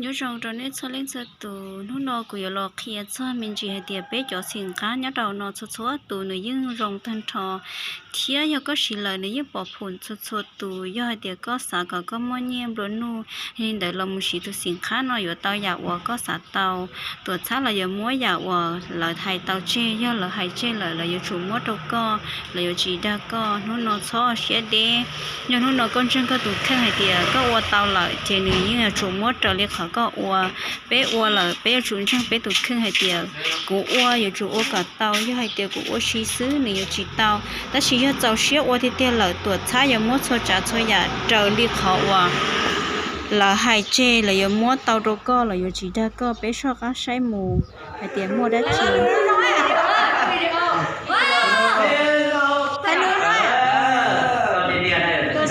Nyob zoo rau nej txhua leej txhua tus, hnub no kuv yuav los qhia txog me ntsis hais tias peb cov xim qab nyob rau no txhua txhua tus nws yeej zoo tag nrho, thiab yog koj siv lawm nws yeej pov phum txhua txhua tus. Yog hais tias koj xav kom koj muaj nyiaj nplua nuj, yog li ntawd los mus siv tus xim qab no yuav tau yam uas koj xav tau. Tuam txhab los yuav muab yam uas lawv hais tau tseg, yog lawv hais tseg lawm lawv yuav tsum muab rau koj, lawv yuav tsis dag koj. Hnub no txhob siab deb, yog hnub no koj ntseeg koj tus kheej hais tias koj ua tau lawm ces nws yeej yuav tsum muab raws li qhov koj ua. Peb ua lawm peb yuav tsum ntseeg peb tus kheej hais tias kuv ua yuav tsum ua kom tau, yog hais tias kuv ua siv xwb nws yuav tsis tau. Tab sis yog txaus siab ua tiag tiag lawm tuam txhab yuav muab txhua tsav txhua yam raws li qhov uas lawv hais tseg, lawv yuav muab tau rau koj, lawv yuav tsis dag koj. Peb soj qab saib mus hais tias muaj dab tsi. Koj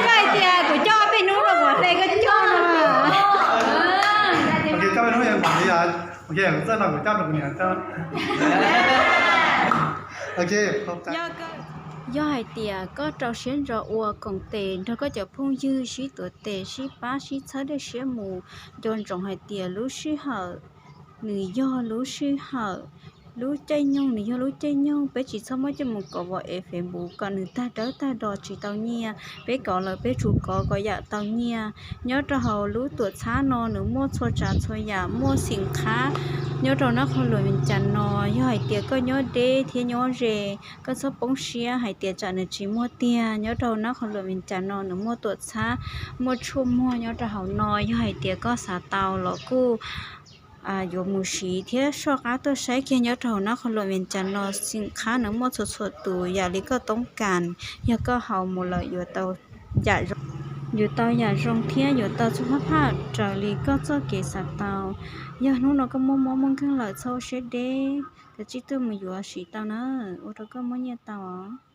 hais tias kuv coj ob peb hnub los kuv hle koj coj no. Yog hais tias koj rau siab ntso ua koom tes nrog koj cov phooj ywg sib tuav tes sib pab sib txhawb dej siab mus, nco ntsoov hais tias lub sij hawm nws yog lub sij hawm, lub caij nyoog nws yog lub caij nyoog. Peb tsis txhob muab coj mus kov vam es Facebook kom nws tag dawb tag do tsis tau nyiaj. Peb kov lawm peb tsum kov kom yam tau nyiaj. Nyob rau hauv lub tuam txhab no nws muaj txhua tsav txhua yam, muaj xim qhab. Nyob rau nab qhov luam Vias Cas no, yog hais tias koj nyob deb thiab nyob ze, koj txhob poob siab hais tias tsam nws tsis muaj tiag. Nyob rau nab qhov luam Vias Cas no nws muaj tuam txhab, muaj tshuaj muag nyob rau hauv no. Yog hais tias koj xav tau los kuj yuav mus siv thiab soj qab tuaj saib kiag nyob rau hauv nab qhov luam Vias Cas no. Xim qhab nws muaj txhua txhua tus yam li koj toob kas, yog koj haus mus lawm yuav tau yam zoo thiab yuav tau txhua phaj phaj raws li koj txoj kev xav tau. Yog hnub no koj muaj mob muaj nkeeg lawm txhob siab deb, kav tsij tuaj mus yuav siv tau na, ua rau koj muaj nyiaj tau os.